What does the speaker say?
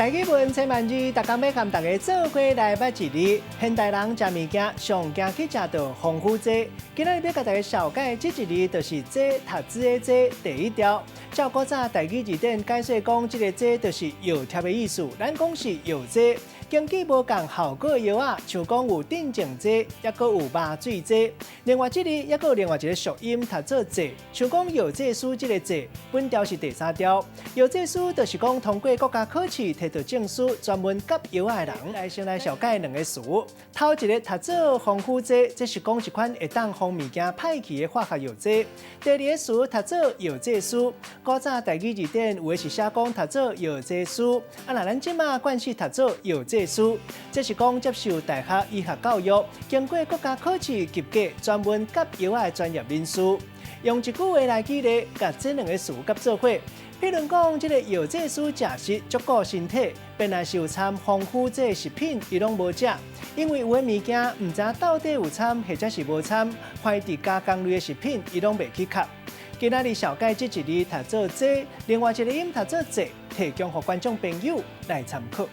台語文千萬字，逐工欲佮大家做伙來捌一字。現代人食物件上驚去食著防腐劑。今仔日欲共大家紹介這一字，就是“劑”讀字的“劑”第一調。照古早台語字典解說講，這個“劑”就是藥貼的意思。咱講是藥劑，根據無仝效果的藥仔，像講有鎮靜劑，抑閣有麻醉劑。另外，這裡抑閣有另外一個俗音讀做“濟”，像講藥劑師這個“濟”，本調是第三調。藥劑師就是講通過國家考試提著證書，專門夾藥仔的人。來先來紹介兩個詞，頭一個讀做防腐劑，這是講一款會當防物件歹去的化學藥劑。第二個詞讀做藥劑師，古早台語字典有的是寫講讀做藥劑師，啊若咱這馬慣勢讀做藥劑師，這是講接受大學醫學教育，經過國家考試及格，專門夾藥仔的專業人士。用一句話來舉例，共這兩個詞夾做伙。譬如講，這個藥劑師食食足顧身體，本來是有摻防腐劑食品，伊攏無食，因為有的物件毋知到底有摻或者是無摻，凡佇加工類的食品，伊攏袂去磕。今仔日紹介這一字讀做“劑”，另外一個音讀做“濟”，提供予觀眾朋友來參考。